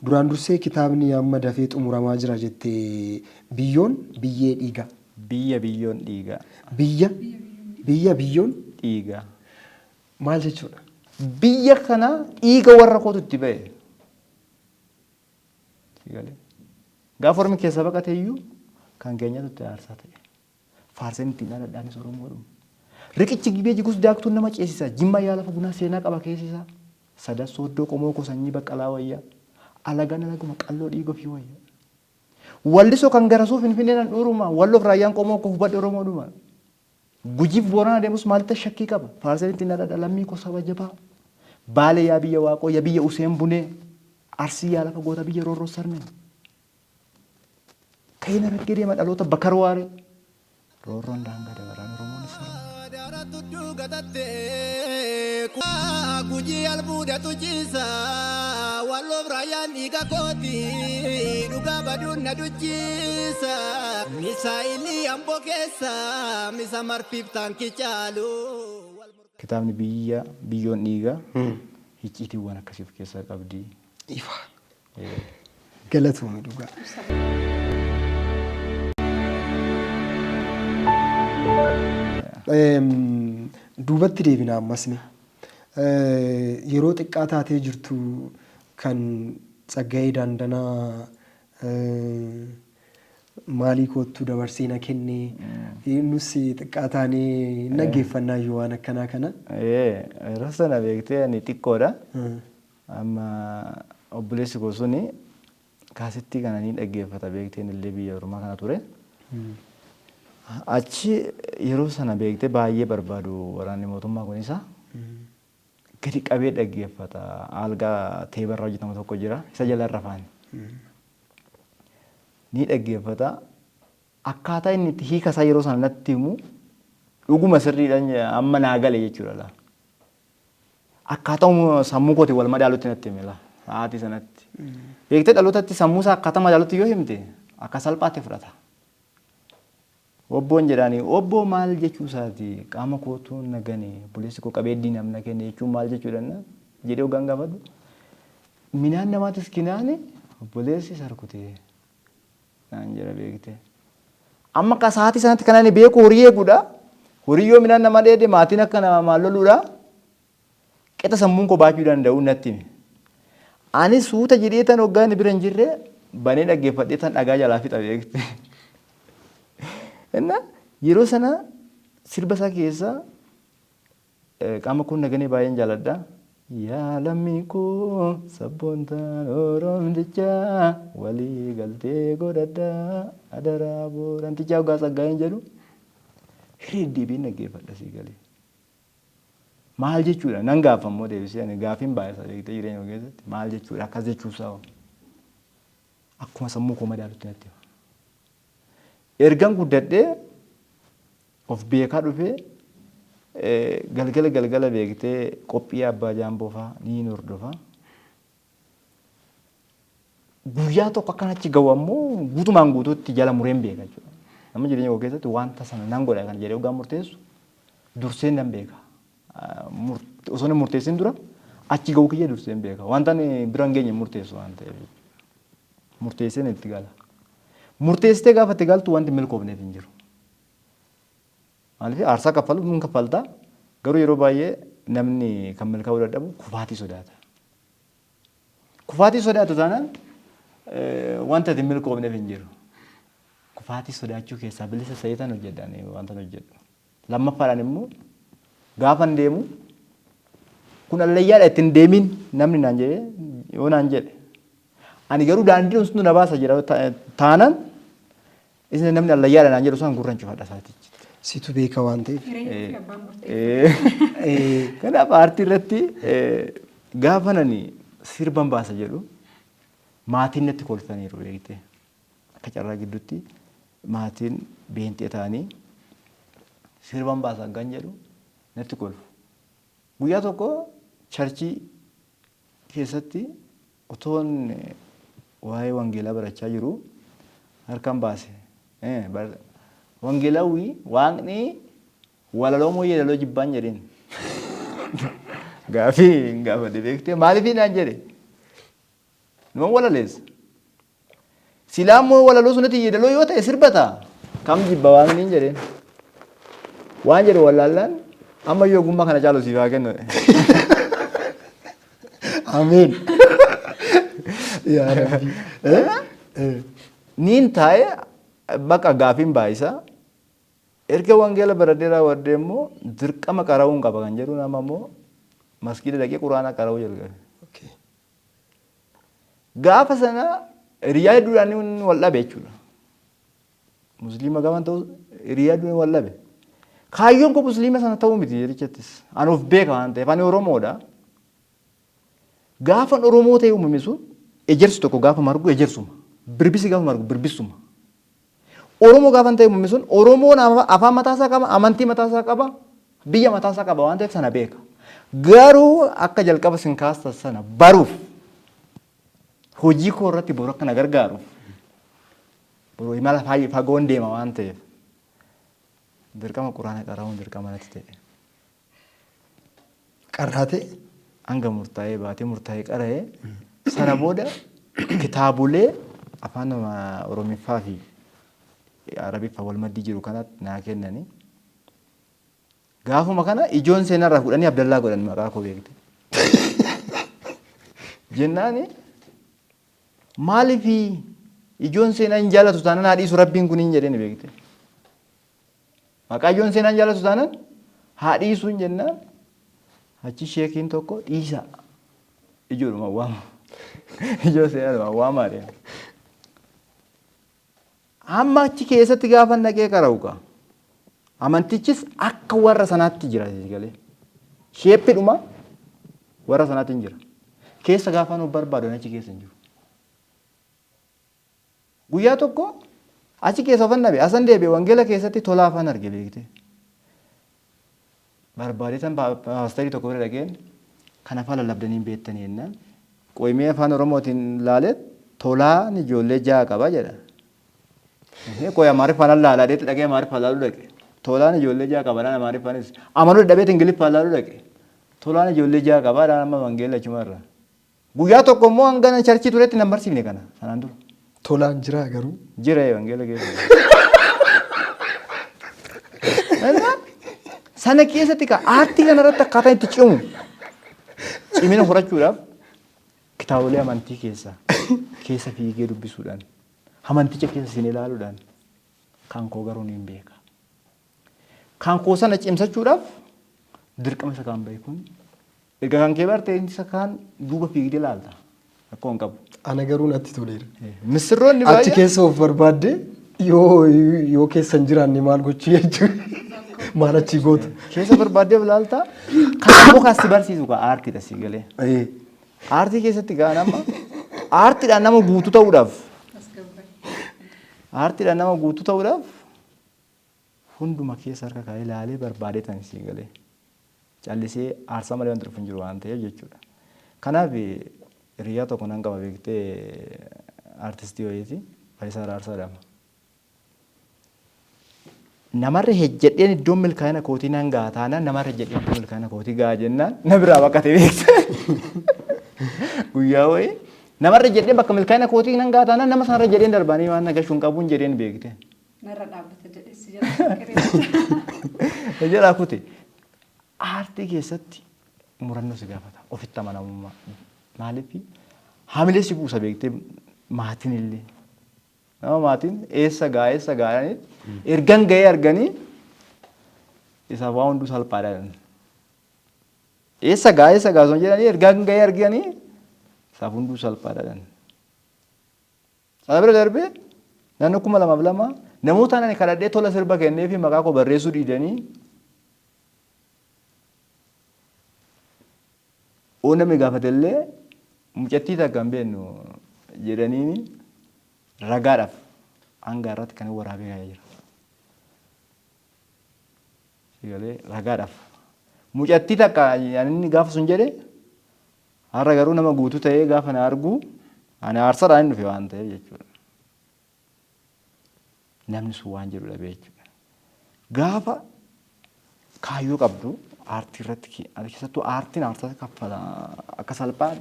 Duraan dursee kitaabni amma dafee xumuramaa jira jette Biyyoon Biyyee Dhiigaa. Biyya Biyyoon Dhiigaa. Biyya Biyya Biyyoon Dhiigaa. Maal jechuudha? Biyya kana dhiiga warra kootu itti ba'e. Si galee? Gaafa ormi keessaa baqate iyyuu kan keenyatu itti aarsaa ta'e. Faarseen ittiin dhaladhaanis Oromoodhuma. Riqichi Gibee jigus daaktuun nama ceesisa. Jimma yaa lafa bunaa seenaa qaba keessi isaa. Sadan sooddoo qomoo koo sanyii baqqalaa wayya. Alagaan alaguma qalloo dhiiga ofii wayya. Wallisoo kan garasuu Finfinneen handhuuruma. Walloof raayyaan qomoo koo hubadhe Oromoodhuma. Gujiif Boorana deemus maalittan shakkii qaba. Faarseen ittiin dhaladha lammii koo saba jabaa. Baalee yaa biyya Waaqoo ya biyya Useen Bunee. Arsii yaa lafa goota biyya Roorroo Sarmee. Ka'een Harargee deema dhaloota Bakar Waaree. Roorroon daangaa dabaraan Oromoonis sarmee. Daara tudduu gatatte Gujii albuudatu ciisa Walloof raayyaan dhiiga kooti Dhugaa baduun na duchiisa Misaa'ilii Amboo keessa Misa marfiif taankii caalu. Kitaabni Biyya Biyyoon Dhiigaa icciitiiwwan akkasii of keessaa qabdi. Ifa. Galatoomi dhugaa. Duubatti deebina ammas mee. Yeroo xiqqaa taatee jirtu kan Tsaggaayee Daandanaa maalii koottuu dabarsee na kenne. Nus xiqqaa taanee hin dhaggeeffannaayyuu waan akkanaa kana. Yeroo sana beektee ani xiqqoodha. Amma obboleessi koo suni kaasettii kana ni dhaggeeffata beektee innillee biyya ormaa kana ture. Achi yeroo sana beektee baay'ee barbaadu waraanni mootummaa kun isa gadi qabee dhaggeeffata. Algaa teebarraa hojjetamu tokko jira isa jala rafaan. Ni dhaggeeffata. Akkaataa inni itti hiika isaa yeroo sana natti himu dhuguma sirriidhaan amma naa gale jechuudha laa. Akkaataa sammuu kootiin wal madaalutti natti hime laa sa'aatii sanatti. Beektee dhalootatti sammuu isaa akkaataa madaalutti yoo himte akka salphaatti fudhata. Obboon jedhaani obboo maal jechuu isaati qaama kootu na gane obboleessi koo qabee diinaaf na kenne jechuun maal jechuudha jedhee hoggaan gaafadhu minaan namaatis kinaane obboleessi isa rukute. Naan jedha beekte. Amma akka sa'aatii sanatti kan ani beeku horii eeguudha. Horii yoo midhaan nama dheede maatiin akka namaan loluudha. Qixa sammuun koo baachuu danda'u natti hime. Ani suuta jedhee tan hoggaa inni bira hin jirre banee dhaggeeffadhee tan dhagaa jalaa fixa beekte. Inna yeroo sana sirba isaa keessa Qaama koon naganee baay'een jaaladha. Yaa lammii koo sabboontaan Oromtichaa walii galtee godhadhaa adaraa Boorantichaa hoggaa Tsaggaayeen jedhu hiree deebiin dhaggeeffadha sii galee. Maal jechuudha nan gaaffa immoo deebisee ani gaaffiin baay'isa beektee jireenya koo keessatti maal jechuudha akkas jechuusaa hoo akkuma sammuu koo madaalutti natti hima. Ergan guddadhee Of beekaa dhufee galgala galgala beektee qophii Abbaa Jaamboo faa niin hordofa. Guyyaa tokko akkan achi gahu ammoo guutumaan guutuutti jala mureen beeka jechuudha. Nama jireenya koo keessatti wanta sana nan godha kan jedhee hoggaan murteessu durseen nan beeka. Osoo hin murteessin dura achi gahuu kiyya durseen beeka. Wanta ani bira hin geenye hin murteessu waan ta'eef jechuudha. Murteesseen itti gala. Murteessitee gaafa itti galtu wanti milkoofneef hin jiru. Maaliif aarsaa kaffaluuf hin kaffalta garuu yeroo baay'ee namni kan milkaa'uu dadhabu kufaatii sodaata. Kufaatii sodaatu taanaan wanta ati hin milkoofneef hin jiru. Kufaatii sodaachuu keessaa bilisa ta'eetan hojjedha ani wanta hojjedhu. Lammaffaadhaan immoo gaafan deemu kun allayyaadha ittiin deemin namni naan jedhe yoo naan jedhe ani garuu daandiin sun na baasa jira taanaan Isin namni allayyaadha naan jedhu san gurran cufadha isaatichi. Situ beeka waan ta'eef. Hiree ofii abbaan murteeffata. Kanaaf aartii irratti gaafa nani sirban baasa jedhu maatiin natti kolfaniiru beekte. Akka carraa gidduutti maatiin beenxee ta'anii sirban baasa haggan jedhu natti kolfu. Guyyaa tokko charchii keessatti Otoon waa'ee wangeelaa barachaa jiruu harkan baase. Wangeelawwi waaqni walaloo moo yeedaloo jibbaan jedheen. Gaafii hin gaafadhe beektee maaliifii naan jedhe. Numa walaleessa. Silaa immoo walaloo sunatti yeedaloo yoo ta'e sirbata. Kam jibba waan hin jedheen. Waan jedhu wallaallaan amma iyyuu ogummaa kana caalu siif haa kennu. Ameen. Yaa Rabbi. Niin taa'ee bakka gaafiin baay'isa. Erga wangeela baradhee raawwadhee immoo dirqama qara'uun qaba kan jedhu nama immoo masgiida dhaqee quraana qara'uu jalqabe. Gaafa sana hiriyaa hedduudhaan wal dhabe jechuudha. Musliima gaafa ta'u hiriyaa hedduudhaan wal dhabe. Kaayyoon koo musliima sana ta'uu miti jedhichattis. Ani of beeka waan ta'eef ani Oromoodha. Gaafan Oromoo ta'e uumame sun ejersi tokko gaafa margu ejersuma. Birbisi gaafa margu birbisuma. Oromoo gaafan ta'e uumame sun Oromoon afaan mataasaa qaba, amantii mataasaa qaba, biyya mataasaa qaba waan ta'eef sana beeka. Garuu akka jalqaba sin kaastan sana baruuf hojii koo irratti boru akka na gargaaruuf boru imala fagoon deema waan ta'eef dirqama quraana qara'uun dirqama natti ta'e. Qarraatee? Hanga murtaa'ee baatee murtaa'ee qara'ee sana booda kitaabolee afaan Oromiffaa fi Arabiffaa wal maddii jiru kanatti naa kennanii. Gaafuma kana ijoon seenarraa fudhanii Abdallaa godhan maqaa koo beekte. Jennaani maaliif ijoon seenaa hin jaalatu taanaan haa dhiisu rabbiin kun hin jedheen beekte. Maqaa ijoon seenaa hin jaalatu taanaan haa dhiisuu hin jennaan achi sheekiin tokko dhiisa ijoodhuma waama. Ijoo seenaadhuma waamaa deema. Amma achi keessatti gaafa naqee qara'u kaa. Amantichis akka warra sanaatti jira galee. Sheeppidhuma warra sanaatti hin jira. Keessa gaafa nu barbaadu achi keessa hin jiru. Guyyaa tokko achi keessa ofan dhabe asan deebi'e wangeela keessatti tolaa afaan arge beekte. Barbaadee tan paasterii tokko bira dhaqeen kan afaan lallabdanii hin beektanii jennaan. Qo'imee afaan Oromootiin laalee tolaan ijoollee ja'a qaba jedha. Qo'i Amaariffaan laalaa dheetti dhaqee Amaariffaan laaluu dhaqe. Tolaan ijoollee ja'a qaba dhaan Amaariffaanis. Amanuu dadhabeet Ingiliffaan laaluu dhaqe. Tolaan ijoollee ja'a qaba dhaan amma wangeela achuma irra. Guyyaa tokko immoo hanga na charchii turetti nan barsiifne kana sanaan dura. Tolaan jiraa garuu. Jira wangeela keessa. Sana keessatti ka aartii kanarratti akkaataa itti cimu cimina horachuudhaaf kitaabolee amantii keessa keessa fiigee dubbisuudhaan amanticha keessa isin ilaaluudhaan kan koo garuu niin beeka. Kan koo sana cimsachuudhaaf dirqama isa kaan beekuun erga kan kee barte isa kaan duuba fiigdee ilaalta. Rakkoo hin qabu. Ana garuu natti toleera. Misirroonni Achi baay'een keessa of barbaadde yoo yoo keessa hin jiraanne maal gochuu jechuudha. Maal achii goota. Keessa barbaaddee ilaalta. Kan immoo kan si barsiisu kaa aartiidha si galee. Aartii keessatti gaa nama aartiidhaan nama guutuu ta'uudhaaf aartiidhaan nama guutuu ta'uudhaaf hunduma keessa harka kaa'ee ilaalee barbaadee tan sii galee. Callisee aarsaa malee wanti dhufu hin jiru waan ta'eef jechuudha. Kanaaf hiriyaa tokko nan qaba beektee aartistii wayiiti Faayisaa Raarsaa jedhama. Namarra hejjedheen iddoon milkaa'ina kootii nan ga'a taanaan namarra hejjedheen iddoo milkaa'ina kootii ga'a jennaan na biraa baqate beekte. Guyyaa wayii namarra hejjedheen bakka milkaa'ina kootii nan ga'a taanaan nama sanarra hejjedheen darbanii waan na gashuun hin qabuun jedheen beekte. Narra dhaabbata jedhee si jala Na jalaa kute. Aartii keessatti murannoo si gaafata. Ofitti amanamummaa. Maaliif hamilee si buusa beektee maatiin illee. Nama maatiin eessa ga'a eessa ga'a jedhanii ergan ga'ee arganii isaaf waa hunduu salphaadha jedhan. Eessa ga'a eessa ga'a osoo hin jedhanii ergan ga'ee arganii isaaf hunduu salphaadha jedhan. Sana bira darbee naannoo 2002 namoota ani kadhadhee tola sirba kennee fi maqaa koo barreessuu diidanii oo namni gaafate illee mucattii takka hin beeknu jedhaniini ragaadhaaf hanga irratti kan waraabee kaa'ee jira. Sigalee ragaadhaaf. Mucattii takka inni gaafa sun jedhe Har'a garuu nama guutuu ta'ee gaafa na argu ani aarsaadhaan hin dhufe waan ta'eef jechuudha. Namni sun waan jedhu dhabee jechuudha. Gaafa kaayyoo qabdu aartii irratti keessattuu aartiin aarsaa kaffala akka salphaa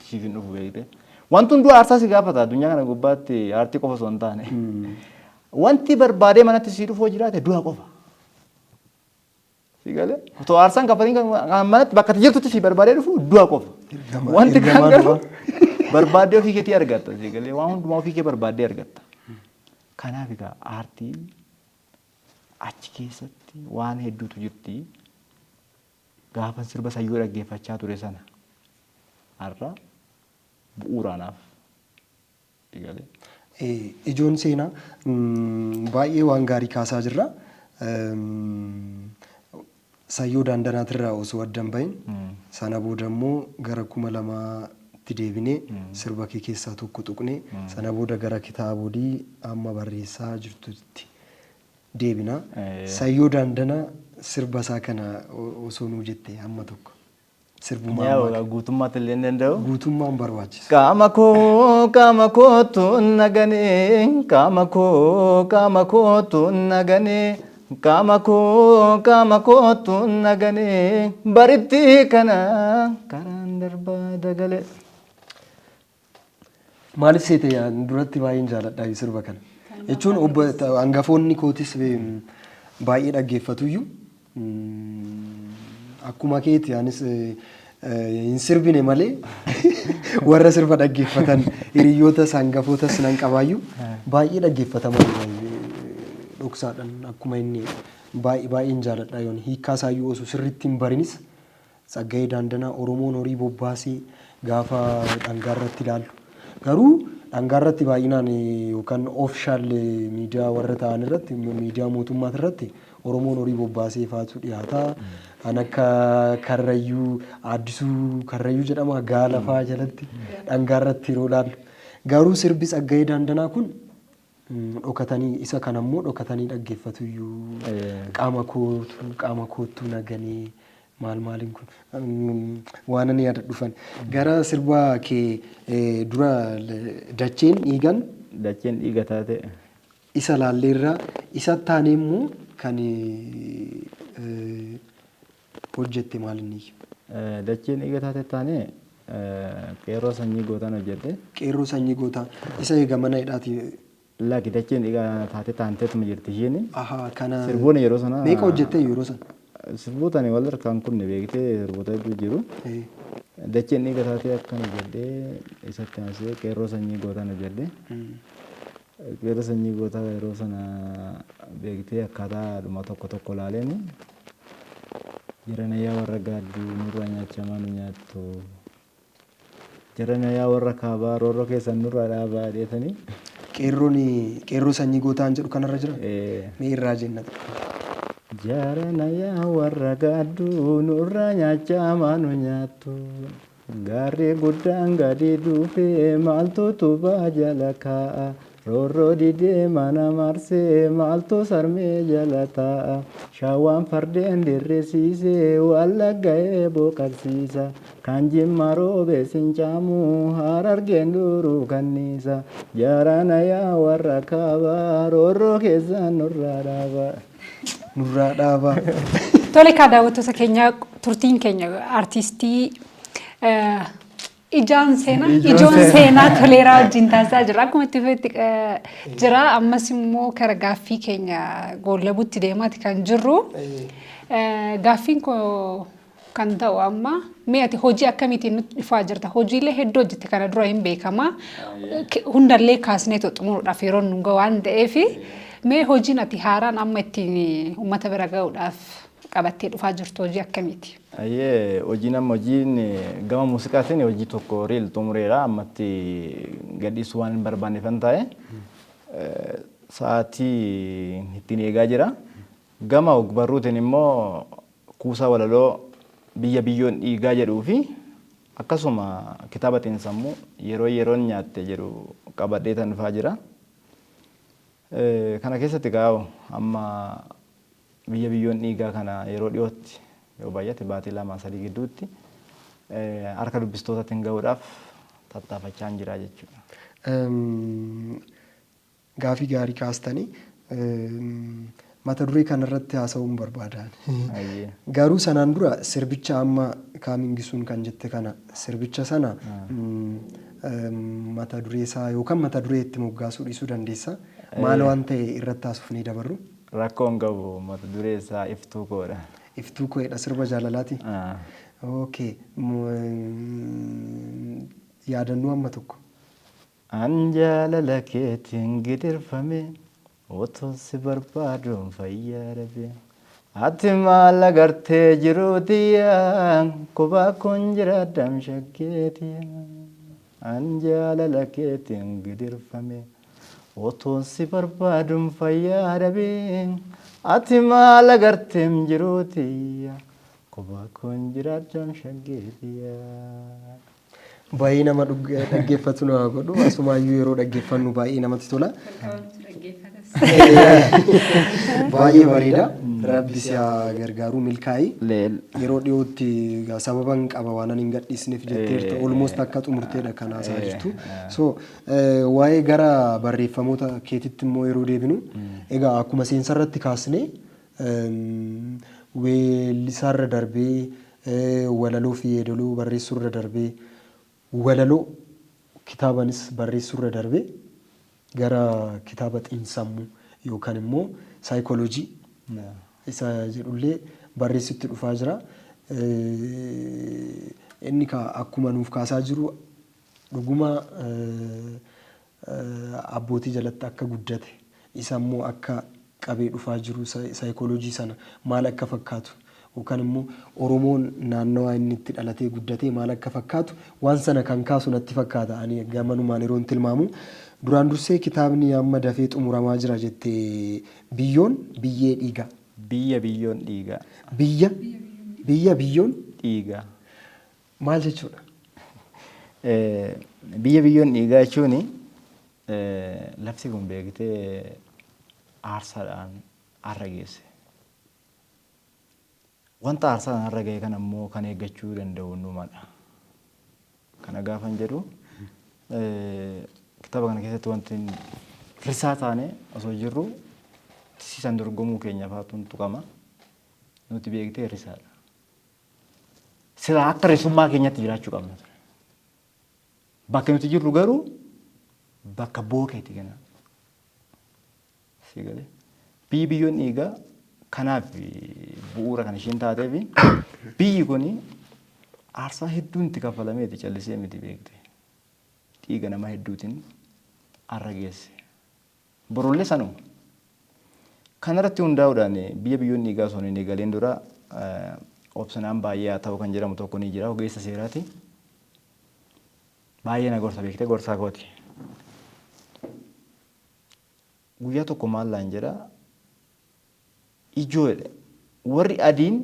siif hin dhufu beekte. Wanti hunduu aarsaa si gaafata addunyaa kana gubbaatti, aartii qofa osoo hin taane. Wanti barbaadee manatti si dhufoo jiraate du'a qofa. Si galee? Otoo aarsaan kaffaliin kan manatti bakka ati jirtutti si barbaadee dhufu du'a qofa. Wanti kaan Ergamaa garuu du'aa. Barbaaddee ofii keetii argatta. Si galee? Waan hundumaa ofii kee barbaaddee argatta. Kanaaf egaa aartii achi keessatti waan hedduutu jirti. Gaafa sirba Sayyoo dhaggeeffachaa ture sana har'a bu'uuraanaaf. Si galee? Ijoon seenaa baay'ee waan gaarii kaasaa jirra. Sayyoo Daandanaatirraa osoo adda hin bahin, sana booda immoo gara 2000tti deebinee sirba kee keessaa tokko tuqnee, sana booda gara kitaabolii amma barreessaa jirtutti deebina. Sayyoo Daandanaa sirba isaa kana osoo nuu jette hamma tokko. Sirbuma Yaa ammaa kana. Guutummaatti illee hin danda'u. Guutummaan barbaachisa. Qaama koo qaama kootu naganee, qaama koo qaama kootu naganee, qaama koo qaama kootu naganee, baritti kana karaan darbaa dagalee. Maaliif seete, duratti baay'een jaaladha sirba kana. Jechuun obbo hangafoonni kootis baay'ee dhaggeeffatuyyuu, akkuma keeti anis hin sirbine malee warra sirba dhaggeeffatan hiriyootas hangafootas nan qabaayyuu, baay'ee dhaggeeffataman dhoksaadhaan akkuma inni baay'ee baay'een jaaladha. Yoon hiikkaa isaayyuu osoo sirriitti hin barinis, Tsaggaayee Daandanaa Oromoon horii bobbaasee gaafa dhangaa irratti ilaallu. Garuu dhangaa irratti baay'inaan yookaan official miidiyaa warra ta'an irratti, miidiyaa mootummaa irratti Oromoon horii bobbaasee faatu dhiyaata. Kan akka Karrayyuu, Addisuu Karrayyuu jedhama, gaala fa'aa jalatti dhangaa irratti yeroo ilaallu. Garuu sirbi Tsaggaayee Daandanaa kun dhokatanii, isa kana immoo dhokatanii dhaggeeffatuyyuu, qaama kootu qaama koottuu naganee maal maaliin kun waan ani yaada dhufan. Gara sirba kee dura dacheen dhiigan Dacheen dhiiga taate. Isa laalleerraa, isa taanee immoo kan hojjette maal inni? Dacheen dhiiga taate taanee Qeerroo Sanyii Gootaan hojjedhe. Qeerroo Sanyii Gootaa isa eega mana hidhaati? Lakki, dacheen dhiiga taate taanteetuma jirti ishiin. Ahaa, kana. Sirboonni yeroo sana. Meeqa hojjette yeroo sana? Sirboota ani wal harkaan kunne beektee, sirboota hedduu jiru. Dacheen dhiiga taatee akkan hojjedhee, isatti aansee Qeerroo Sanyii Gootaan hojjedhe. Qeerroo Sanyii Gootaa yeroo sana beektee akkaataa dhuma tokko tokko ilaaleen, jarana yaa warra gaadduu nurraa nyaachamaa nu nyaattu. Jarana yaa warra kaabaa roorroo keessan nurraa dhaabaa dheetanii. Qeerroon Qeerroo Sanyii Gootaan jedhu kanarra jira? Ee. Mee irraa jenna. Jarana yaa warra gaadduu nurraa nyaachamaa nu nyaattu. Gaarri guddaan gadi dhufee maaltu tubaa jala kaa'a. Roorroo didee mana marsee maaltu sarmee jala taa'a. Shawaan fardeen dirrisiisee Wallagga eeboo qabsiisa. Kan Jimma roobe sincaamu Harargeen duruu kanniisa. Jarana yaa warra kaabaa roorroo keessan nurraa dhaabaa. Nurraa dhaabaa. Tole kaa, daawwattoota keenya, turtiin keenya artiistii Ijaan Seenaa, Ijoon Seenaa Toleeraa wajjin taasisaa jirra. Akkuma itti fufetti jira. Ammas immoo kara gaaffii keenya goolabuutti deemaati kan jirru. Gaaffiin koo kan ta'u amma, mee ati hojii akkamiitiin nutti dhufaa jirta? Hojiilee hedduu hojjette kana dura, hin beekama. Hundallee kaasnee xumuruudhaaf yeroon nu gahu waan ta'eef, mee hojiin ati haaraan amma ittiin uummata bira gahuudhaaf qabattee dhufaa jirtu hojii akkamiiti? Ayyee, hojiin amma, hojiin gama muuziqaatiin hojii tokko riil xumureera, ammatti gadhiisuu waan hin barbaanneefan taa'e sa'aatii ittiin eegaa jira. Gama ogbarruutiin immoo kuusaa walaloo Biyya Biyyoon Dhiigaa jedhuu fi akkasuma kitaaba xiinsammuu Yeroo Yeroon Nyaatte jedhu qabadheetan dhufaa jira. Kana keessatti egaa amma Biyya Biyyoon Dhiigaa kana yeroo dhiyootti, yoo baay'ate baatii 2-3 gidduutti harka dubbistootaatiin gahuudhaaf tattaafachaan jira jechuudha. Gaafii gaarii kaastanii, mata duree kanarratti haasa'uun barbaada. Garuu sanaan dura sirbicha amma coming soon kan jette kana, sirbicha sana Mata duree isaa yookaan mata duree itti moggaasuu dhiisuu dandeessa. Maal waan ta'e irratti haasofnee dabarru? Rakkoon qabu, mata duree isaa Iftuu Koodha. Iftuu Koodha, sirba jaalalaati. Okay. Yaadannoo amma tokko. An jaalala keetiin gidirfame, otoo si barbaaduun fayyaa dhabe. Ati maal agartee jiruutiyyaa, kophaa koon jiraadhaam shaggeetiyyaa. An jaalala keetiin gidirfame, otoo si barbaaduun fayyaa dhabe. Ati maal agarteem jiruutiyyaa, kophaa koon jiraadhaam shaggeetiyyaa. Baay'ee nama dhaggeeffatu nama godhu, asumaayyuu yeroo dhaggeeffannu baay'ee namatti tola. Baay'ee bareeda. Rabbi si haa gargaaru, milkaa'i. Yeroo dhiyootti sababan qaba waan ani hin gadhiisneef jetteerta. Almost akka xumurteedha kan haasaa jirtu. So waa'ee gara barreeffamoota keetitti immoo yeroo deebinu, egaa akkuma seensarratti kaasnee, weellisaarra darbee, walaloo fi yeedaloo barreessuurra darbee, walaloo kitaabanis barreessuurra darbee, gara kitaaba xiinsammuu yookaan immoo saayikooloojii isa jedhullee barreessutti dhufaa jira. Inni akkuma nuuf kaasaa jiru dhuguma abbootii jalatti akka guddate, isa immoo akka qabee dhufaa jiru, saayikooloojii sana maal akka fakkaatu yookaan immoo Oromoon naannawaa inni itti dhalatee guddatee maal akka fakkaatu waan sana kan kaasu natti fakkaata ani gamanumaan yeroon tilmaamu. Duraan dursee kitaabni amma dafee xumuramaa jira jettee, Biyyoon Biyyee Dhiigaa. Biyya Biyyoon Dhiigaa. Biyya Biyyoon Dhiigaa. Maal jechuudha? Biyya Biyyoon Dhiigaa jechuun lafti kun beektee aarsaadhaan har'a geesse. Wanta aarsaadhaan har'a ga'e kana immoo kan eeggachuu danda'u numadha. Kana gaafan jedhu, kitaaba kana keessatti wanti risaa taane osoo jirru tisiisan dorgomuu keenya faatuun tuqama. Nuti beektee risaadha. Silaa akka risummaa keenyatti jiraachuu qabna ture. Bakka nuti jirru garuu bakka bookeeti gana. Si galee? Biyyi Biyyoon Dhiigaa kanaaf bu'uura kan isheen taateef, biyyi kun aarsaa hedduun itti kaffalameeti, callisee miti beekte. Dhiiga nama hedduutiin har'a geesse. Borullee sanuma. Kanarratti hundaa'uudhaan Biyya Biyyoon Dhiigaa osoo hin eegaleen dura Obsanaan Baay'ee haa ta'u kan jedhamu tokko ni jira, ogeessa seeraati. Baay'ee na gorsa beektee, gorsaa kooti. Guyyaa tokko maal naan jedha, ijoo jedhe, warri adiin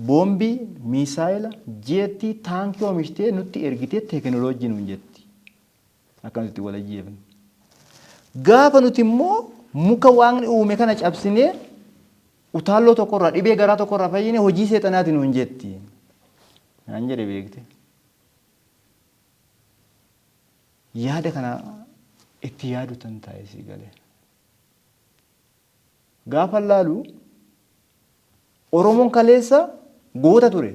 boombii, miisaayila, jeettii, taankii oomishtee nutti ergitee teekinooloojii nuun jetti. Akka nuti itti wal ajjeefnu. Gaafa nuti immoo muka Waaqni uume kana cabsinee utaalloo tokkorraa, dhibee garaa tokkorraa fayyine, hojii seexanaati nuun jetti. Naan jedhe beekte. Yaada kana itti yaadu tan taa'e sii galee. Gaafa laalu Oromoon kaleessa goota ture.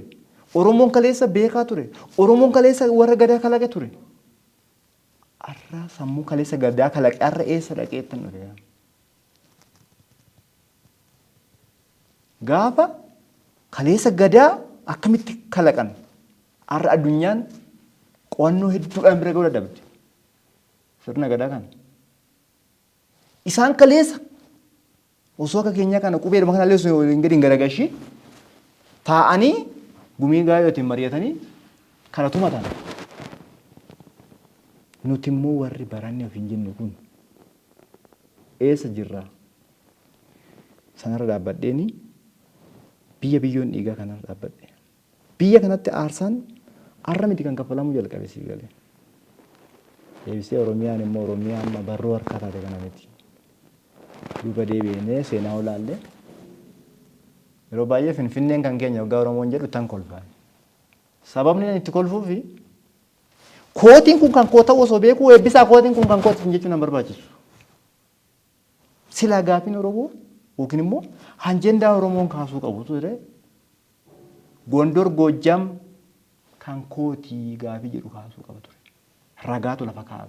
Oromoon kaleessa beekaa ture. Oromoon kaleessa warra gadaa kalaqe ture. Har'a sammuu kaleessa gadaa kalaqe har'a eessa dhaqee ittiin dhufe? Gaafa kaleessa gadaa akkamitti kalaqan? Har'a addunyaan qo'annoo hedduudhaan bira ga'uu dadhabde. Sirna gadaa kana. Isaan kaleessa osoo akka keenyaa kana qubeedhuma kana illee osoo hin gadi hin garagalchiin taa'anii gumii gaayootiin mari'atanii kana tumatan. Nuti immoo warri baranne of hin jennu kun eessa jirra? Sanarra dhaabbadheeni Biyya Biyyoon Dhiigaa kanarra dhaabbadhe. Biyya kanatti aarsaan har'a miti kan kaffalamuu jalqabe, sii galee. Deebisee Oromiyaan immoo Oromiyaa amma barruu harkaa taate kana miti. Duuba deebi'inee seenaa olaalle, yeroo baay'ee Finfinneen kan keenya waggaa Oromoon jedhu tan kolfaan. Sababni ani itti kolfuufi, kootiin kun kan koo ta'uu osoo beekuu, eebbisaa kootiin kun kan kooti jechuun nan barbaachisu. Silaa gaafiin Oromoo yookiin immoo ajandaa Oromoon kaasuu qabu ture Gondor, Goojjam kan kootii gaafii jedhu kaasuu qaba ture. Ragaatu lafa kaa'a.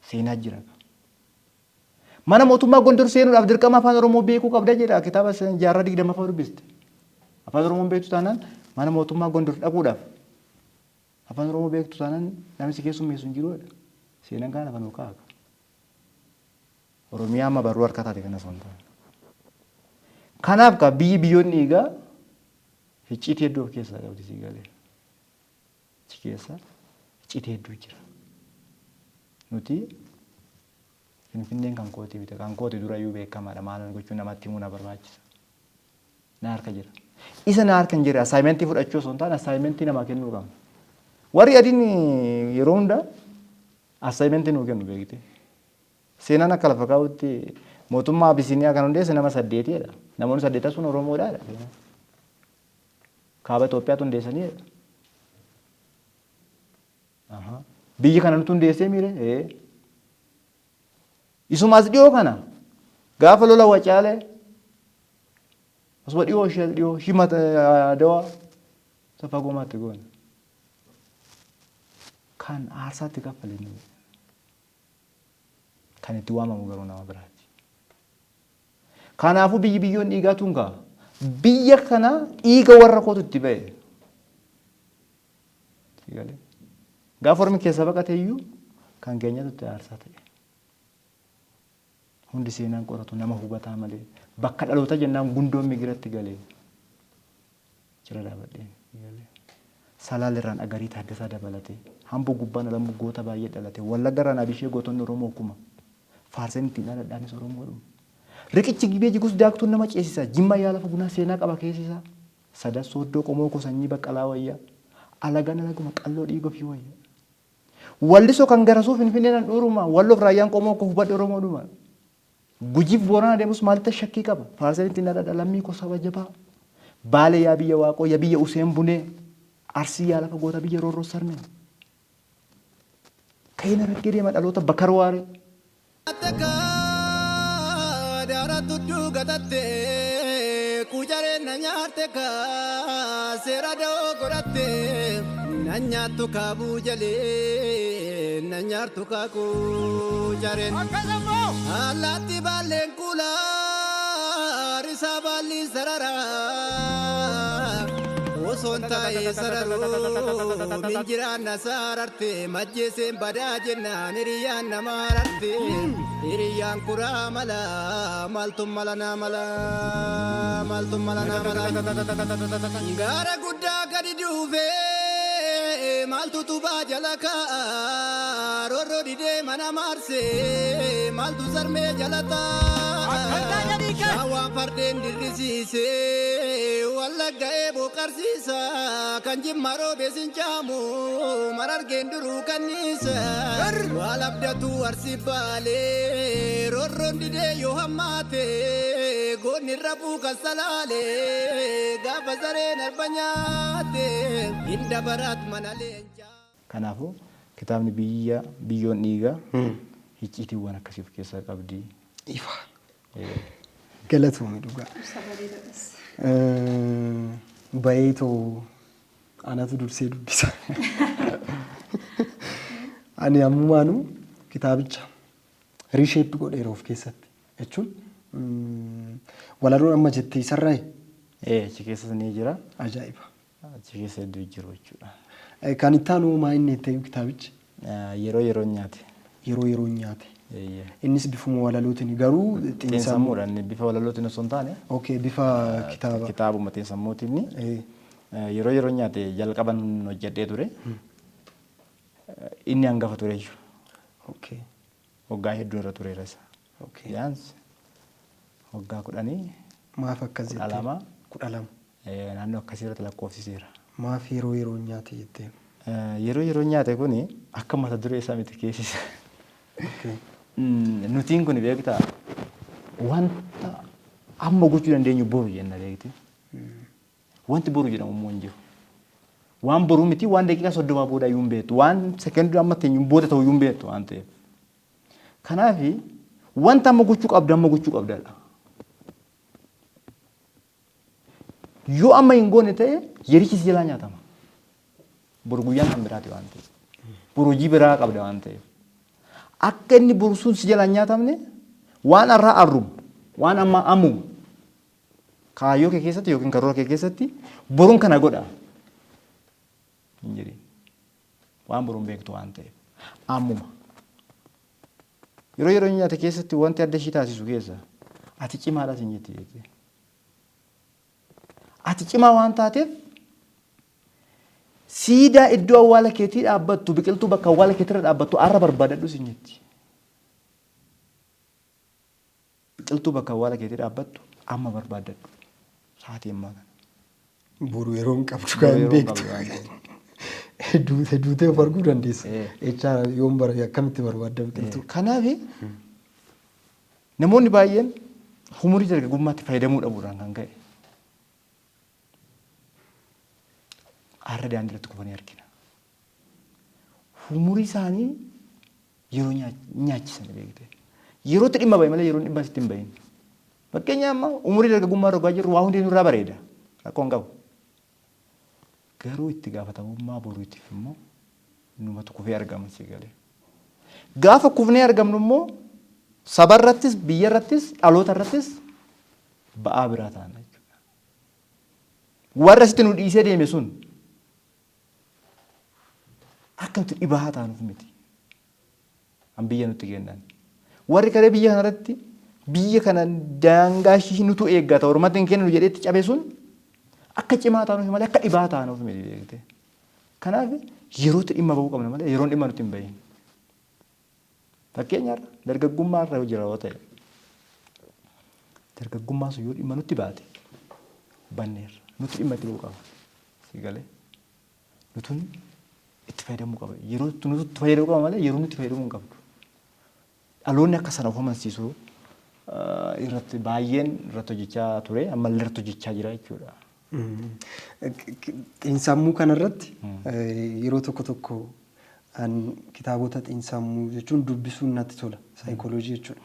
Seenaa jira. Mana mootummaa Gondor seenuudhaaf dirqama afaan Oromoo beekuu qabda jedha kitaaba jaarraa 20ffaa dubbiste. Afaan Oromoo beektu taanaan mana mootummaa Gondor dhaquudhaaf afaan Oromoo beektu taanaan namni si keessummeessu hin jiruudha. Seenaan kana lafa nuu kaa'a. Oromiyaa amma barruu harka taate kana osoo hin taane. Kanaaf kaa biyyi biyyoonni dhiigaa icciitii hedduu of keessaa qabdi sii galee. Achi keessa icciitii hedduu jira. Nuti Finfinneen kan kooti miti. Kan kooti durayyuu beekamaadha. Maal gochuu namatti himuu na barbaachisa. Na harka jira. Isa na harka hin jirre assignmentii fudhachuu osoo hin taane assignmentii namaa kennuu qabna. Warri adiin yeroo hunda assignmentii nuu kennu beekte. Seenaan akka lafa kaa'utti mootummaa Abisiiniyaa kan hundeesse nama saddeetidha. Namoonni saddeetan sun Oromoodha. Kaaba Itoophiyaatu hundeessaniidha. Biyyi kana nutu hundeessee miire? Ee. Isuma as dhiyoo kana gaafa lola Wacaalee asuma dhiyoo ishee dhiyoo himata Adawaa isa fagoo maatti goone. Kan aarsaatti kaffale inni. Kan itti waamamu garuu nama biraati. Kanaafuu biyyi biyyoon dhiigaa tun kaa biyya kana dhiiga warra kootu itti ba'e. Galee. Gaafa ormi keessa baqate iyyuu kan keenyatu itti aarsaa ta'e. Hundi seenaan qoratu nama hubataa malee bakka dhaloota jennaan gundoon migiratti galee. Jira dhaabadheen. Galee. Salaalerraan Agarii Taaddasaa dabalatee, Hamboo gubbaan Alamuu goota baay'ee dhalate, Wallaggarraan Abishee gootonni Oromoo kuma. Faarseen ittiin dhaladhaanis Oromoodhuma. Riqichi Gibee jigus daaktuun nama ceesisa, Jimma yaa lafa bunaa seenaa qaba keessisaa. Sadan Sooddoo qomoo koo sanyii Baqqalaa wayya, alagaan alaguma qalloo dhiiga ofii wayya. Wallisoo kan Garasuu Finfinneen handhuuruma, Walloof Raayyaan qomoo koo hubadhu Oromoodhuma. Gujiif Boorana deemus maalittan shakkii qaba? Faarseen ittiin dhaladha lammii koo saba jabaa. Baalee yaa biyya Waaqoo ya biyya Useen Bunee. Arsii yaa lafa goota biyya Roorroo Sarmee. Ka'een Harargee deema dhaloota Bakar Waaree. Kaa daara tudduu gatatte quucareen na nyaatte kaa seera da'oo godhatte na nyaattu kaabuu jalee na nyaartu kaa quucareen. Allaatti baalleen kuulaa risaa baalliin sararaa osoon taa'ee sararuu minjiraan na saararte majjeeseen badaa jennaan hiriyyaan na maararte hiriyyaan kuraa mala maaltu mala naa mala maaltu mala naa mala gaara guddaa gadi duufee maaltu tubaa jala kaa'a roorroo didee mana maarsee maaltu sarmee jala taa'a shaawaan fardeen dirrisiise wallagga eeboo qarsiisa kan jimma roobe sincaamu marargeen duruu kanniisa waal abdatu arsi baalee roorroon didee yoo hammaate goonni rafuu kan salaale gaafa sareen arba nyaate hin dabaraat mana leencaa. Kanaafuu kitaabni Biyya Biyyoon Dhiigaa icciitiiwwan akkasii of keessaa qabdi. Ifa. Galatoomi dhugaa. Ibsa bareedaadhas. Bayeetoo anatu dursee dubbisa. Ani ammumaanuu kitaabicha reshape godheera of keessatti jechuun walaloon amma jette isarraa Ee achi keessas ni jira. Ajaa'iba. Achi keessa hedduu jiru jechuudha. Kan itti aanu maa inni ta'e kitaabichi? Yeroo yeroon nyaate. Yeroo yeroon nyaate. Eeyyee. Innis bifuma walalootiin garuu Xiinsammuudhaan bifa walalootiin osoo hin taane. Okay, bifa kitaaba. Kitaabuma xiinsammuutiin yeroo yeroon nyaate jalqaban hojjedhee ture. Inni hangafa ture jechuudha. Waggaa hedduu irra tureera isa. Yaans waggaa 10. Maaf akkas kudha jettee? lama. 12. Naannoo akkasii irratti lakkoofsiseera. Maaf yeroo yeroon nyaate jettee? Yeroo yeroon nyaate kuni akka mata duree isaa miti keessa. Nutiin kun beektaa wanta amma gochuu dandeenyu boru jenna beekte. Wanti boru jedhamu immoo hin jiru. Waan boruu miti waan daqiiqaa 30 booda iyyuu hin beektu. Waan sekondii amma teenyu booda ta'u iyyuu hin beektu waan ta'eef. Kanaaf wanta amma gochuu qabdu amma gochuu qabdadha. Yoo amma hin goone ta'e yerichi si jalaa nyaatama. Boru guyyaan kan biraati waan ta'eef. Boru hojii biraa qabda waan ta'eef. Akka inni boru sun si jalaan nyaatamne waan har'aa arrumu, waan ammaa amumu kaayyoo kee keessatti yookiin karoora kee keessatti boruun kana godha hin jedhin. Waan boruun beektu waan ta'eef. Ammuma. Yeroo yeroo nyaata keessatti wanti adda ishii taasisu keessa ati cimaadha sin jetti jettee. Ati cimaa waan taateef siidaa iddoo awwaala keetii dhaabbattu, biqiltuu bakka awwaala keetirra dhaabbattu arra barbaadadhu sin jetti. Biqiltuu bakka awwaala keetii dhaabbattu amma barbaadadhu. Sa'aatii ammaa kana. Boru yeroo hin qabdu kan hin beektu. Duute duutee of arguu dandeessa. Jechaa yoom bara akkamitti barbaadda biqiltuu? Kanaaf namoonni baay'een umurii dargaggummaatti fayyadamuu dhabuudhaan kan ka'e har'a daandii irratti kufanii argina. Umurii isaanii yeroo nyaachisan beekte. Yerootti dhimma bahe malee yeroon dhimma sitti hin bahin. Fakkeenya amma umurii dargaggummaa irra jirru waa hundi nurraa bareeda. Rakkoo hin qabu. Garuu itti gaafatamummaa boruutiif immoo numatu kufee argama si galee. Gaafa kufnee argamnu immoo sabarrattis, biyyarrattis, dhalootarrattis ba'aa biraa taana jechuudha. Warra sitti nu dhiisee deeme sun akka nuti dhibaa taanuuf miti. An biyya nutti kennan. Warri karee biyya kanarratti biyya kana daangaa ishii nutu eeggata ormatti hin kenninu jedhee itti cabe sun akka cimaa taanuuf malee akka dhibaa taanuuf miti beekte. Kanaaf yerootti dhimma bahuu qabna malee yeroon dhimma nutti hin bahin. Fakkeenyaarra dargaggummaa irra jira yoo ta'e dargaggummaa sun yoo dhimma nutti baate banneerra nutti dhimma itti bahuu qaba. Si galee nutun itti fayyadamuu qaba. Yeroo nuti itti fayyadamuu qaba malee yeroo nuti fayyadamuu hin qabdu. Dhaloonni akka sana of amansiisu irratti baay'een irratti hojjechaa ture ammallee irratti hojjechaa jira jechuudha. Xiinsammuu kanarratti yeroo tokko tokko an kitaabota xiinsammuu jechuun dubbisuun natti tola. Saayikooloojii jechuudha.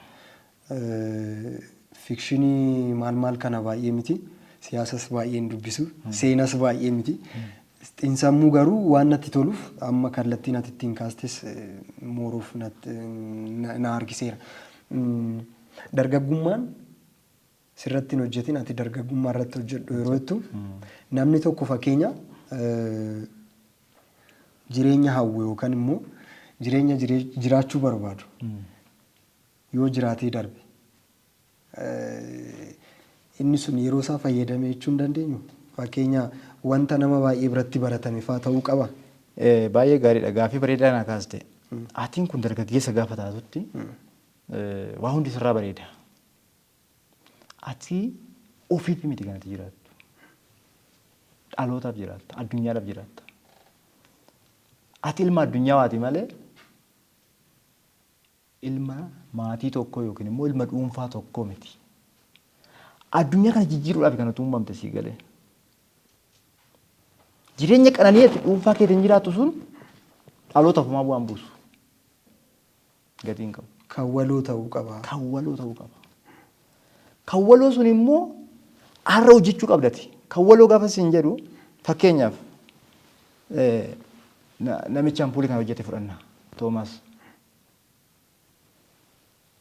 Fikshinii maal maal kana baay'ee miti. Siyaasas baay'ee hin dubbisu. Seenas baay'ee miti. Xiinsammuu garuu waan natti toluuf amma kallattiin ati ittiin kaastes mooruuf na harkiseera. Dargaggummaan sirratti hin hojjetin, ati dargaggummaa irratti hojjedhu yeroo jettu, namni tokko fakkeenya jireenya hawwu yookaan immoo jireenya jiraachuu barbaadu yoo jiraatee darbe, inni sun yeroo isaa fayyadame jechuu hin dandeenyu. Fakkeenya wanta nama baay'ee biratti baratame fa'aa ta'uu qaba. Baay'ee gaariidha. Gaaffii bareedaa naa kaaste. Atiin kun dargaggeessa gaafa taatutti waa hundi sirraa bareeda. Ati ofiif miti kan ati jiraattu. Dhalootaaf jiraatta. Addunyaadhaaf jiraatta. Ati ilma addunyaa malee ilma maatii tokkoo yookiin immoo ilma dhuunfaa tokkoo miti. Addunyaa kana jijjiiruudhaaf kan ati uumamte sii galee. Jireenya qananii ati dhuunfaa keetiin jiraattu sun dhalootaaf homaa bu'aan buusu. Gatii hin qabu. Kan waloo ta'uu qaba. Kan waloo ta'uu qaba. Kan waloo sun immoo har'a hojjechuu qabdati. Kan waloo gaafa siin jedhu, fakkeenyaaf namicha ampuulii kana hojjete fudhanna, Toomaas.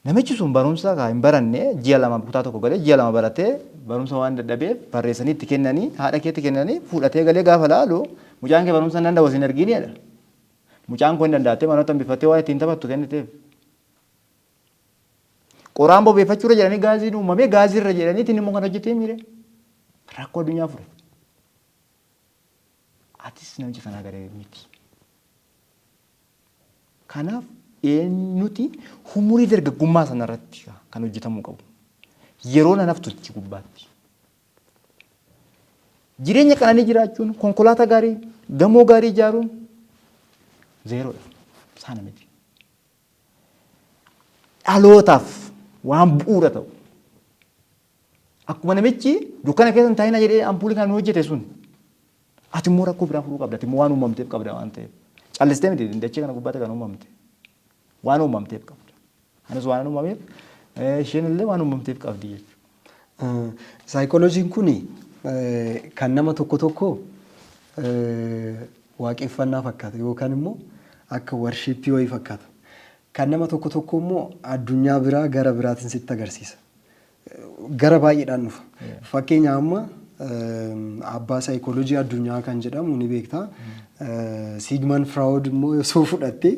Namichi sun barumsa kan hin baranne, ji'a 2 kutaa tokko galee ji'a 2 baratee barumsa waan dadhabeef barreessanii itti kennanii, haadha keetti kennanii, fuudhatee galee gaafa laalu, "Mucaan kee barumsa hin danda'u, isin ergiinidha. Mucaan koo hin danda'attee manoota hambifattee waan ittiin taphattu kenniteef. Qoraan bobeeffachuurra jedhanii gaaziin uumamee, gaaziirra jedhanii ittiin immoo kan hojjetee miire rakkoo addunyaa fure. Atis namicha sanaa garee miti. Kanaaf nuti umurii dargaggummaa sanarratti kan hojjetamuu qabu. Yeroo nan haftu gubbaatti. Jireenya qananii jiraachuun, konkolaataa gaarii, gamoo gaarii ijaaruun zeeroodha. Sana miti. Dhalootaaf waan bu'uura ta'u. Akkuma namichi dukkana keessa hin taa'ina jedhee ampuulii kana nu hojjete sun, ati immoo rakkoo biraa furuu qabda. Ati immoo waan uumamteef qabda waan ta'eef. Callistee miti dachee kana gubbaatti kan uumamte. Waan uumamteef qabda. Anis waan uumameef, isheen illee waan uumamteef qabdi jechuudha. Saayikooloojiin kun kan nama tokko tokko Waaqeffannaa fakkaata yookaan immoo akka worship wayii fakkaata. Kan nama tokko tokko immoo addunyaa biraa gara biraatiin sitti agarsiisa. Gara baay'eedhaan dhufa. Fakkeenya amma abbaa saayikooloojii addunyaa kan jedhamu ni beektaa. Sigmund Freud immoo osoo fudhattee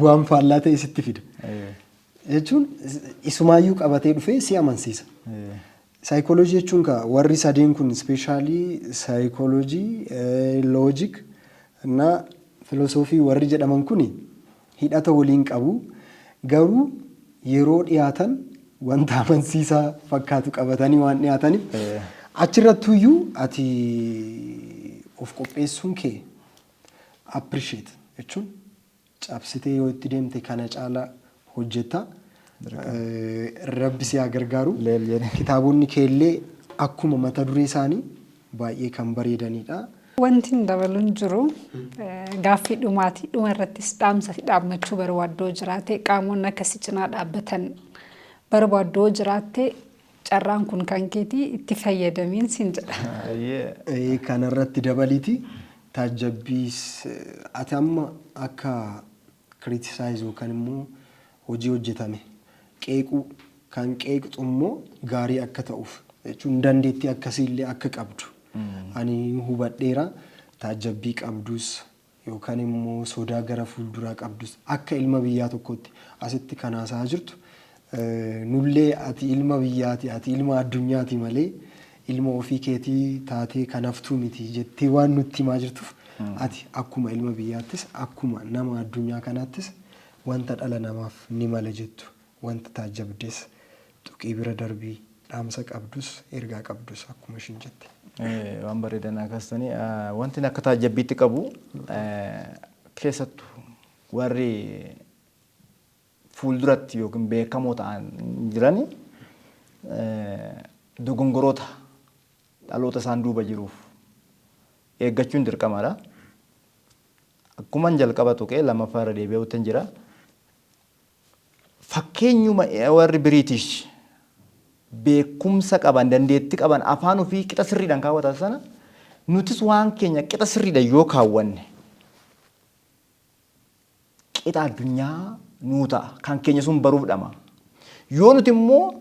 waan faallaa ta'e sitti fida. Jechuun isumaayyuu qabatee dhufee si amansiisa. Saayikooloojii jechuun warri sadeen kun, especially saayikooloojii, logic na filosoofii warri jedhaman kun hidhata waliin qabu. Garuu yeroo dhiyaatan wanta amansiisaa fakkaatu qabatanii waan dhiyaataniif achirrattuyyuu ati of qopheessuun kee appreciate jechuun cabsitee yoo itti deemte kana caalaa hojjetta. Rabbi si haa gargaaru. Kitaabonni keellee akkuma mata duree isaanii baay'ee kan bareedanidha. Wanti hin dabaluun jiru gaaffii dhumaati. Dhuma irrattis dhaamsa dhaammachuu barbaaddoo jiraate, qaamonni akkasii cinaa dhaabbatan barbaaddoo jiraatte, carraan kun kan keetii, itti fayyadamiin siin jedha. Kanarratti dabaliiti taajjabbiis ati amma akka criticize yookaan immoo hojii hojjetame qeequu kan qeeqxu immoo gaarii akka ta'uuf jechuun dandeettii akkasiillee akka qabdu ani hubadheera. Taajjabbii qabdus yookaan immoo sodaa gara fuulduraa qabdus akka ilma biyyaa tokkotti asitti kan haasa'aa jirtu nullee ati ilma biyyaati, ati ilma addunyaati malee ilma ofii keetii taatee kan haftuu miti jettee waan nutti himaa jirtuuf, ati akkuma ilma biyyaattis akkuma nama addunyaa kanaattis wanta dhala namaaf ni mala jettu, wanta taajjabdes tuqii bira darbii, dhaamsa qabdus, ergaa qabdus akkuma ishiin jette. Waan bareedan akkasitanii. Wanti akka taajjabbiitti qabu, keessattuu warri fuulduratti yookiin beekamoo ta'an jirani dogongoroota dhaloota isaan duuba jiruuf eeggachuun dirqamadha. Akkuman jalqaba tuqee lammaffaa irra deebi'uutti jira. Fakkeenyuma warri Biriitish beekumsa qaban, dandeettii qaban, afaan ofii qixa sirriidhaan kaawwatan sana, nutis waan keenya qixa sirriidhaan yoo kaawwanne qixa addunyaa nuu ta'a. Kan keenya sun baruuf dhama. Yoo nuti immoo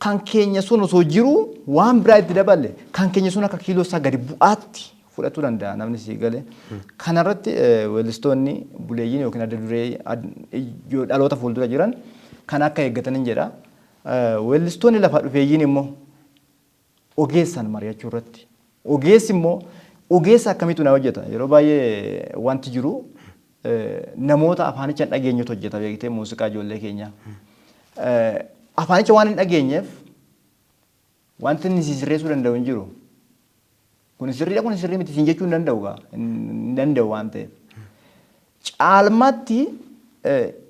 kan keenya sun osoo jiru waan biraa itti daballe, kan keenya sun akka kiiloo isaa gadi bu'aatti fudhachuu danda'a namni sii galee. Kanarratti weellistoonni buleeyyiin yookiin adda duree dhaloota fuuldura jiran kan akka eeggatanin jedha. Weellistoonni lafa dhufeeyyiin immoo ogeessaan mari'achuu irratti. Ogeessi immoo ogeessa akkamiitu na hojjeta? Yeroo baay'ee wanti jiru namoota afaanicha hin dhageenyetu hojjeta, beektee, muuziqaa ijoollee keenyaa. Afaanicha waan hin dhageenyeef wanti inni sirreessuu danda'u hin jiru. Kun sirriidha, kun sirrii miti siin jechuu hin danda'u gaa, hin danda'u waan ta'eef. Caalmaatti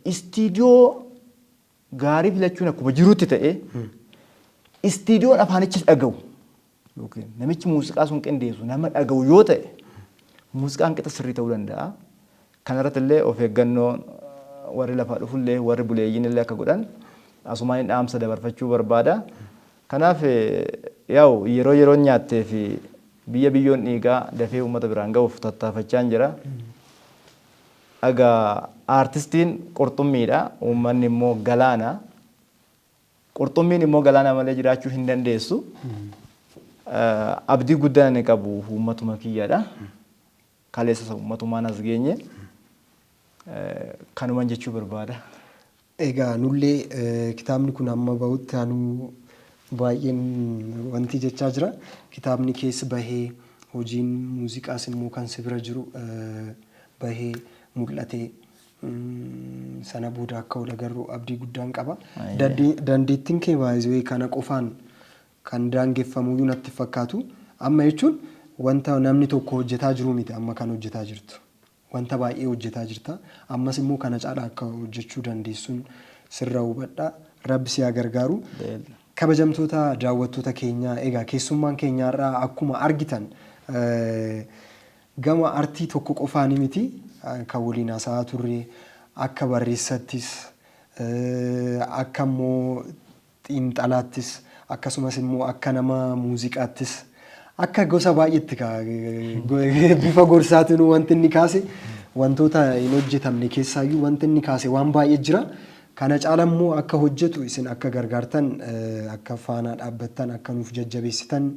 istiidiyoo gaarii filachuun akkuma jirutti ta'ee, istiidiyoon afaanicha dhaga'u yookiin namichi muuziqaa sun qindeessu nama dhaga'u yoo ta'e, muuziqaan qixa sirrii ta'uu danda'a. Kanarratti illee of eeggannoo warri lafaa dhufullee warri buleeyyiin illee akka godhan asumaan dhaamsa dabarfachuu barbaada. Kanaaf yaa'u yeroo yeroon nyaattee fi biyya biyyoon dhiigaa dafee uummata biraan ga'uuf tattaafachaa jira. Egaa aartistiin qurxummiidha, uummanni immoo galaana. Qurxummiin immoo galaana malee jiraachuu hin dandeessu. Abdii guddaa inni qabu uummatuma kiyyaadha. Kaleessa uummatumaan as geenye. Kanuman jechuu barbaada. Egaa nullee kitaabni kun amma bahutti anuu baay'een wanti jechaa jira. Kitaabni keessa bahee, hojiin muuziqaas immoo kan si bira jiru bahee mul'atee, sana booda akka ol agarru abdii guddaan qaba. Dandeettiin kee baay'ee kana qofaan kan daangeffamuyyuu natti fakkaatu. Amma jechuun wanta namni tokko hojjetaa jiru miti amma kan hojjetaa jirtu. Wanta baay'ee hojjetaa jirta. Ammas immoo kana caalaa akka hojjechuu dandeessuun sirra hubadha. Rabbi si haa gargaaru. Kabajamtoota daawwattoota keenyaa, egaa keessummaan keenyaarraa akkuma argitan gama artii tokko qofaani miti kan waliin haasa'aa turre. Akka barreessattis, akka immoo xiinxalaattis, akkasumas immoo akka nama muuziqaattis Akka gosa baay'eetti bifa gorsaatiin wanti inni kaase, wantoota hin hojjetamne keessaayyuu wanti inni kaase waan baay'ee jira. Kana caala immoo akka hojjetu isin akka gargaartan, akka faanaa dhaabbattan, akka nuuf jajjabeessitan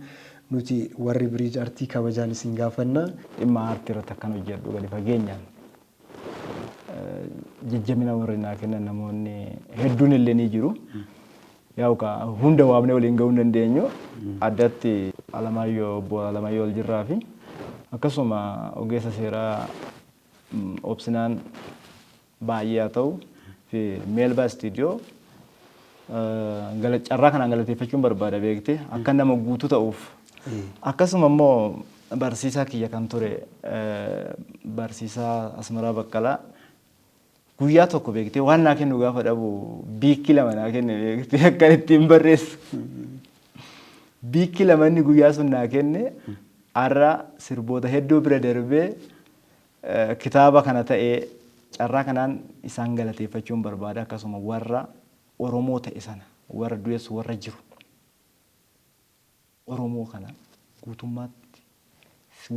nuti warri Biriij Artii kabajaan isin gaafanna. Dhimma aartii irratti akkan hojjedhu gadi fageenyaan jajjabina warri naa kennan namoonni hedduun illee ni jiru. Yaa'u hunda waamnee waliin gahuu hin dandeenyu. Addatti Alamaayyoo, obbo Alamaayyoo Oljirraa fi akkasuma ogeessa seeraa Obsinaan baay'ee haa ta'u fi Meelbaa Istiidiyoo carraa kanaan galateeffachuun barbaada, beekte, akka nama guutuu ta'uuf. Akkasuma immoo barsiisaa kiyya kan ture, barsiisaa Asmaraa Baqqalaa, guyyaa tokko, beektee, waan naa kennu gaafa dhabu biikki lama naa kenne, beektee, akkan ittiin barreessu. Biikki lama inni guyyaa sun naa kenne har'a sirboota hedduu bira darbee kitaaba kana ta'ee carraa kanaan isaan galateeffachuun barbaada. Akkasuma warra Oromoo ta'e sana, warra du'es warra jiru, Oromoo kana guutummaatti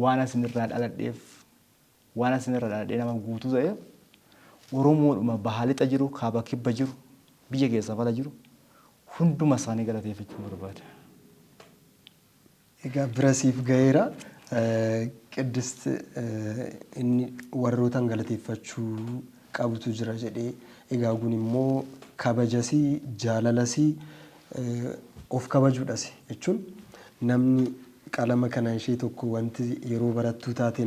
waan asinirraa dhaladheef, waan asinirraa dhaladhee nama guutuu ta'eef, Oromoodhuma bahaa lixa jiru, kaaba kibba jiru, biyya keessaa ala jiru hunduma isaanii galateeffachuun barbaada. Egaa bira siif gaheera. Qiddist inni warrootaan galateeffachuu qabutu jira jedhee, egaa kun immoo kabajasii, jaalalasii, of kabajuudhas jechuun, namni qalama kana ishee tokko wanti yeroo barattuu taate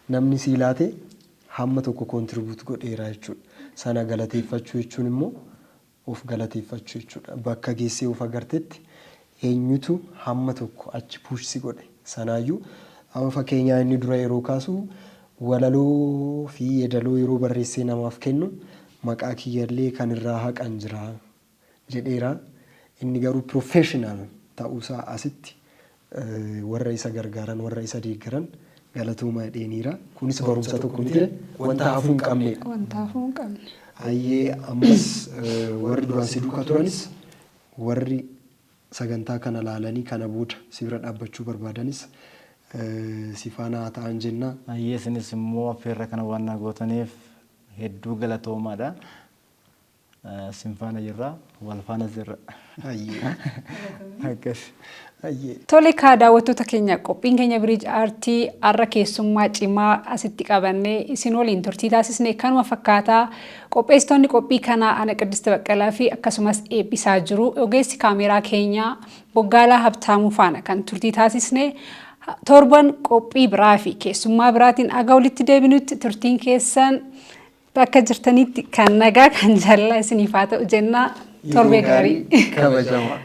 namni sii laate hamma tokko contribute godheera jechuudha. Sana galateeffachuu jechuun immoo of galateeffachuu jechuudha. Bakka geessee of agartetti eenyutu hamma tokko achi push si godhe? Sanaayyuu amma fakkeenyaa inni dura yeroo kaasu, walaloo fi yeedaloo yeroo barreessee namaaf kennu maqaa kiyyallee kan irraa haqan jira jedheera. Inni garuu professional ta'uusaa asitti warra isa gargaaran, warra isa deeggaran galatooma jedheeniira. Kunis barumsa tokko miti, wanta hafuu hin qabnedha. Wanta hafuu hin qabne. Hayyee, ammas warri duraan si duukaa turanis, warri sagantaa kana laalanii kana booda si bira dhaabbachuu barbaadanis si faana haa ta'an jenna. Hayyee, isinis immoo affeerra kana waan na gootaniif hedduu galatoomaadha. Sin faana jirra, wal faana jirra. Hayyee. Akkas. Hayyee. Tole kaa, daawwattoota keenya, qophiin keenya Biriij Aartii har'a keessummaa cimaa asitti qabannee isin waliin turtii taasisne kanuma fakkaataa. Qopheessitoonni qophii kanaa ana Qiddist Baqqalaa fi akkasumas eebbisaa jiru ogeessi kaameeraa keenyaa Boggaalaa Habtaamuu faana kan turtii taasisne. Torban qophii biraa fi keessummaa biraatiin aga walitti deebinutti turtiin keessan bakka jirtanitti kan nagaa, kan jaalala isiniif haa ta'u jennaa, torbee gaarii. Kabajamaa.